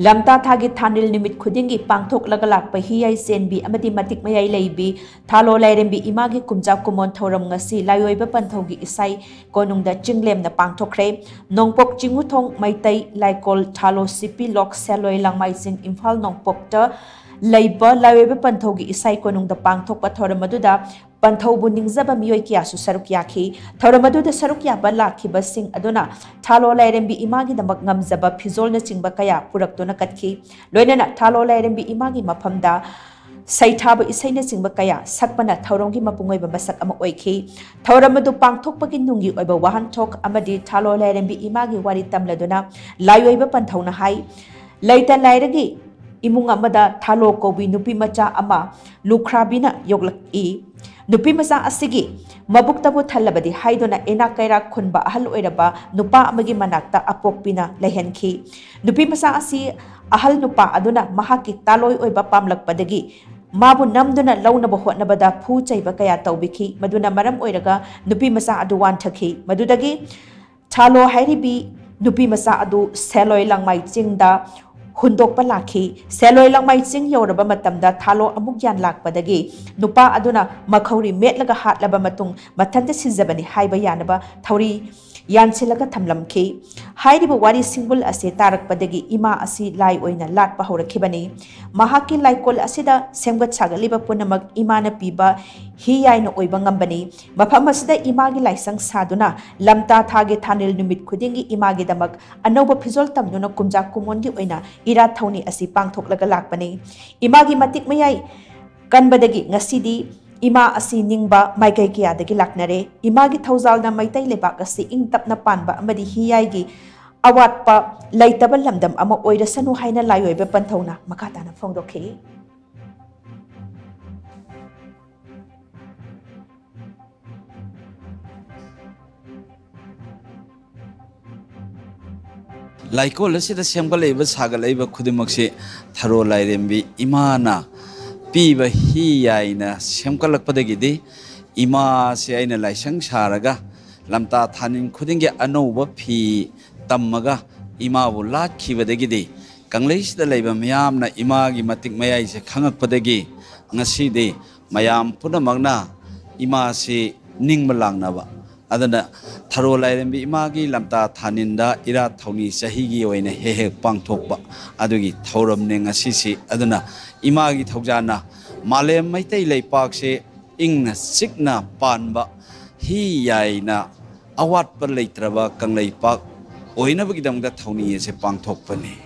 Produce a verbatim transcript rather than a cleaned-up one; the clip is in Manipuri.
ꯂꯝꯇꯥ ꯊꯥꯒꯤ ꯊꯥꯅꯤꯜ ꯅꯨꯃꯤꯠ ꯈꯨꯗꯤꯡꯒꯤ ꯄꯥꯡꯊꯣꯛꯂꯒ ꯂꯥꯛꯄ ꯍꯤꯌꯥꯏ ꯆꯦꯟꯕꯤ ꯑꯃꯗꯤ ꯃꯇꯤꯛ ꯃꯌꯥꯏ ꯂꯩꯕꯤ ꯊꯥꯂꯣ ꯂꯥꯏꯔꯦꯝꯕꯤ ꯏꯃꯥꯒꯤ ꯀꯨꯝꯖꯥ ꯀꯨꯃꯣꯟ ꯊꯧꯔꯝ ꯉꯁꯤ ꯂꯥꯏꯑꯣꯏꯕ ꯄꯟꯊꯧꯒꯤ ꯏꯁꯩ ꯀꯣꯅꯨꯡꯗ ꯆꯤꯡꯂꯦꯝꯅ ꯄꯥꯡꯊꯣꯛꯈ꯭ꯔꯦ꯫ ꯅꯣꯡꯄꯣꯛ ꯆꯤꯡꯉꯨꯊꯣꯡ ꯃꯩꯇꯩ ꯂꯥꯏꯀꯣꯜ ꯊꯥꯂꯣ ꯁꯤꯄꯤ ꯂꯣꯛ ꯁꯦꯜꯂꯣꯏ ꯂꯥꯡꯃꯥꯏ ꯆꯤꯡ ꯏꯝꯐꯥꯜ ꯅꯣꯡꯄꯣꯛꯇ ꯂꯩꯕ ꯂꯥꯏꯑꯣꯏꯕ ꯄꯟꯊꯧꯒꯤ ꯏꯁꯩ ꯀꯣꯅꯨꯡꯗ ꯄꯥꯡꯊꯣꯛꯄ ꯊꯧꯔꯝ ꯑꯗꯨꯗ ꯄꯟꯊꯧꯕꯨ ꯅꯤꯡꯖꯕ ꯃꯤꯑꯣꯏ ꯀꯌꯥꯁꯨ ꯁꯔꯨꯛ ꯌꯥꯈꯤ꯫ ꯊꯧꯔꯝ ꯑꯗꯨꯗ ꯁꯔꯨꯛ ꯌꯥꯕ ꯂꯥꯛꯈꯤꯕꯁꯤꯡ ꯑꯗꯨꯅ ꯊꯥꯂꯣ ꯂꯥꯏꯔꯦꯝꯕꯤ ꯏꯃꯥꯒꯤꯗꯃꯛ ꯉꯝꯖꯕ ꯐꯤꯖꯣꯜꯅꯆꯤꯡꯕ ꯀꯌꯥ ꯄꯨꯔꯛꯇꯨꯅ ꯀꯠꯈꯤ꯫ ꯂꯣꯏꯅꯅ ꯊꯥꯂꯣ ꯂꯥꯏꯔꯦꯝꯕꯤ ꯏꯃꯥꯒꯤ ꯃꯐꯝꯗ ꯁꯩꯊꯥꯕ ꯏꯁꯩꯅꯆꯤꯡꯕ ꯀꯌꯥ ꯁꯛꯄꯅ ꯊꯧꯔꯝꯒꯤ ꯃꯄꯨꯡ ꯑꯣꯏꯕ ꯃꯁꯛ ꯑꯃ ꯑꯣꯏꯈꯤ꯫ ꯊꯧꯔꯝ ꯑꯗꯨ ꯄꯥꯡꯊꯣꯛꯄꯒꯤ ꯅꯨꯡꯒꯤ ꯑꯣꯏꯕ ꯋꯥꯍꯟꯊꯣꯛ ꯑꯃꯗꯤ ꯊꯥꯂꯣ ꯂꯥꯏꯔꯦꯝꯕꯤ ꯏꯃꯥꯒꯤ ꯋꯥꯔꯤ ꯇꯝꯂꯗꯨꯅ ꯂꯥꯏꯑꯣꯏꯕ ꯄꯟꯊꯧꯅ ꯍꯥꯏ, ꯂꯩꯇ ꯂꯥꯏꯔꯒꯤ ꯏꯃꯨꯡ ꯑꯃꯗ ꯊꯥꯂꯣ ꯀꯧꯕꯤ ꯅꯨꯄꯤ ꯃꯆꯥ ꯑꯃ ꯂꯨꯈ꯭ꯔꯥꯕꯤꯅ ꯌꯣꯛꯂꯛꯏ꯫ ꯅꯨꯄꯤ ꯃꯆꯥ ꯑꯁꯤꯒꯤ ꯃꯕꯨꯛꯇꯕꯨ ꯊꯜꯂꯕꯗꯤ ꯍꯥꯏꯗꯨꯅ ꯏꯅꯥꯛ ꯀꯩꯔꯥꯛ ꯈꯨꯟꯕ ꯑꯍꯜ ꯑꯣꯏꯔꯕ ꯅꯨꯄꯥ ꯑꯃꯒꯤ ꯃꯅꯥꯛꯇ ꯑꯄꯣꯛꯄꯤꯅ ꯂꯩꯍꯟꯈꯤ꯫ ꯅꯨꯄꯤ ꯃꯆꯥ ꯑꯁꯤ ꯑꯍꯜ ꯅꯨꯄꯥ ꯑꯗꯨꯅ ꯃꯍꯥꯛꯀꯤ ꯇꯥꯂꯣꯏ ꯑꯣꯏꯕ ꯄꯥꯝꯂꯛꯄꯗꯒꯤ ꯃꯥꯕꯨ ꯅꯝꯗꯨꯅ ꯂꯧꯅꯕ ꯍꯣꯠꯅꯕꯗ ꯐꯨ ꯆꯩꯕ ꯀꯌꯥ ꯇꯧꯕꯤꯈꯤ꯫ ꯃꯗꯨꯅ ꯃꯔꯝ ꯑꯣꯏꯔꯒ ꯅꯨꯄꯤ ꯃꯆꯥ ꯑꯗꯨ ꯋꯥꯟꯊꯈꯤ꯫ ꯃꯗꯨꯗꯒꯤ ꯊꯥꯂꯣ ꯍꯥꯏꯔꯤꯕꯤ ꯅꯨꯄꯤ ꯃꯆꯥ ꯑꯗꯨ ꯁꯦꯂꯣꯏ ꯂꯥꯡꯃꯥꯏ ꯆꯤꯡꯗ ꯍꯨꯟꯗꯣꯛꯄ ꯂꯥꯛꯈꯤ꯫ ꯁꯦꯂꯣꯏ ꯂꯥꯡꯃꯥꯏ ꯆꯤꯡ ꯌꯧꯔꯕ ꯃꯇꯝꯗ ꯊꯥꯂꯣ ꯑꯃꯨꯛ ꯒ꯭ꯌꯥꯟ ꯂꯥꯛꯄꯗꯒꯤ ꯅꯨꯄꯥ ꯑꯗꯨꯅ ꯃꯈꯧꯔꯤ ꯃꯦꯠꯂꯒ ꯍꯥꯠꯂꯕ ꯃꯇꯨꯡ ꯃꯊꯟꯇ ꯁꯤꯖꯕꯅꯤ ꯍꯥꯏꯕ ꯌꯥꯅꯕ ꯊꯧꯔꯤ ꯌꯥꯟꯁꯤꯜꯂꯒ ꯊꯝꯂꯝꯈꯤ꯫ ꯍꯥꯏꯔꯤꯕ ꯋꯥꯔꯤ ꯁꯤꯡꯕꯨꯜ ꯑꯁꯤ ꯇꯥꯔꯛꯄꯗꯒꯤ ꯏꯃꯥ ꯑꯁꯤ ꯂꯥꯏ ꯑꯣꯏꯅ ꯂꯥꯠꯄ ꯍꯧꯔꯛꯈꯤꯕꯅꯤ꯫ ꯃꯍꯥꯛꯀꯤ ꯂꯥꯏꯀꯣꯜ ꯑꯁꯤꯗ ꯁꯦꯝꯒꯠ ꯁꯥꯒꯠꯂꯤꯕ ꯄꯨꯝꯅꯃꯛ ꯏꯃꯥꯅ ꯄꯤꯕ ꯍꯤ ꯌꯥꯏꯅ ꯑꯣꯏꯕ ꯉꯝꯕꯅꯤ꯫ ꯃꯐꯝ ꯑꯁꯤꯗ ꯏꯃꯥꯒꯤ ꯂꯥꯏꯁꯪ ꯁꯥꯗꯨꯅ ꯂꯝꯇꯥ ꯊꯥꯒꯤ ꯊꯥꯅꯤꯜ ꯅꯨꯃꯤꯠ ꯈꯨꯗꯤꯡꯒꯤ ꯏꯃꯥꯒꯤꯗꯃꯛ ꯑꯅꯧꯕ ꯐꯤꯖꯣꯜ ꯇꯝꯗꯨꯅ ꯀꯨꯝꯖꯥ ꯀꯨꯃꯣꯟꯒꯤ ꯑꯣꯏꯅ ꯏꯔꯥꯠ ꯊꯧꯅꯤ ꯑꯁꯤ ꯄꯥꯡꯊꯣꯛꯂꯒ ꯂꯥꯛꯄꯅꯤ꯫ ꯏꯃꯥꯒꯤ ꯃꯇꯤꯛ ꯃꯌꯥꯏ ꯀꯟꯕꯗꯒꯤ ꯉꯁꯤꯗꯤ ꯏꯃꯥ ꯑꯁꯤ ꯅꯤꯡꯕ ꯃꯥꯏꯀꯩ ꯀꯌꯥꯗꯒꯤ ꯂꯥꯛꯅꯔꯦ꯫ ꯏꯃꯥꯒꯤ ꯊꯧꯖꯥꯜꯅ ꯃꯩꯇꯩ ꯂꯩꯕꯥꯛ ꯑꯁꯤ ꯏꯪ ꯇꯞꯅ ꯄꯥꯟꯕ ꯑꯃꯗꯤ ꯍꯤꯌꯥꯏꯒꯤ ꯑꯋꯥꯠꯄ ꯂꯩꯇꯕ ꯂꯝꯗꯝ ꯑꯃ ꯑꯣꯏꯔꯁꯅꯨ ꯍꯥꯏꯅ ꯂꯥꯏꯑꯣꯏꯕ ꯄꯟꯊꯧꯅ ꯃꯈꯥ ꯇꯥꯅ ꯐꯣꯡꯗꯣꯛꯈꯤ꯫ ꯂꯥꯏꯀꯣꯜ ꯑꯁꯤꯗ ꯁꯦꯝꯒꯠꯂꯛꯏꯕ ꯁꯥꯒꯠꯂꯛꯏꯕ ꯈꯨꯗꯤꯡꯃꯛꯁꯤ ꯊꯔꯣ ꯂꯥꯏꯔꯦꯝꯕꯤ ꯏꯃꯥꯅ ꯄꯤꯕ ꯍꯤ ꯌꯥꯏꯅ ꯁꯦꯝꯒꯠꯂꯛꯄꯗꯒꯤꯗꯤ ꯏꯃꯥꯁꯦ ꯑꯩꯅ ꯂꯥꯏꯁꯪ ꯁꯥꯔꯒ ꯂꯝꯇꯥ ꯊꯥꯅꯤꯡ ꯈꯨꯗꯤꯡꯒꯤ ꯑꯅꯧꯕ ꯐꯤ ꯇꯝꯃꯒ ꯏꯃꯥꯕꯨ ꯂꯥꯠꯈꯤꯕꯗꯒꯤꯗꯤ ꯀꯪꯂꯩꯁꯤꯗ ꯂꯩꯕ ꯃꯤꯌꯥꯝꯅ ꯏꯃꯥꯒꯤ ꯃꯇꯤꯛ ꯃꯌꯥꯏꯁꯦ ꯈꯪꯉꯛꯄꯗꯒꯤ ꯉꯁꯤꯗꯤ ꯃꯌꯥꯝ ꯄꯨꯝꯅꯃꯛꯅ ꯏꯃꯥꯁꯤ ꯅꯤꯡꯕ ꯂꯥꯡꯅꯕ, ꯑꯗꯨꯅ ꯊꯔꯣ ꯂꯥꯏꯔꯦꯝꯕꯤ ꯏꯃꯥꯒꯤ ꯂꯝꯇꯥ ꯊꯥꯅꯤꯟꯗ ꯏꯔꯥꯠ ꯊꯧꯅꯤ ꯆꯍꯤꯒꯤ ꯑꯣꯏꯅ ꯍꯦꯛ ꯍꯦꯛ ꯄꯥꯡꯊꯣꯛꯄ ꯑꯗꯨꯒꯤ ꯊꯧꯔꯝꯅꯦ ꯉꯁꯤꯁꯤ꯫ ꯑꯗꯨꯅ ꯏꯃꯥꯒꯤ ꯊꯧꯖꯥꯜꯅ ꯃꯥꯂꯦꯝ ꯃꯩꯇꯩ ꯂꯩꯄꯥꯛꯁꯦ ꯏꯪꯅ ꯆꯤꯛꯅ ꯄꯥꯟꯕ, ꯍꯤ ꯌꯥꯏꯅ ꯑꯋꯥꯠꯄ ꯂꯩꯇ꯭ꯔꯕ ꯀꯪꯂꯩꯄꯥꯛ ꯑꯣꯏꯅꯕꯒꯤꯗꯃꯛꯇ ꯊꯧꯅꯤ ꯑꯁꯦ ꯄꯥꯡꯊꯣꯛꯄꯅꯤ꯫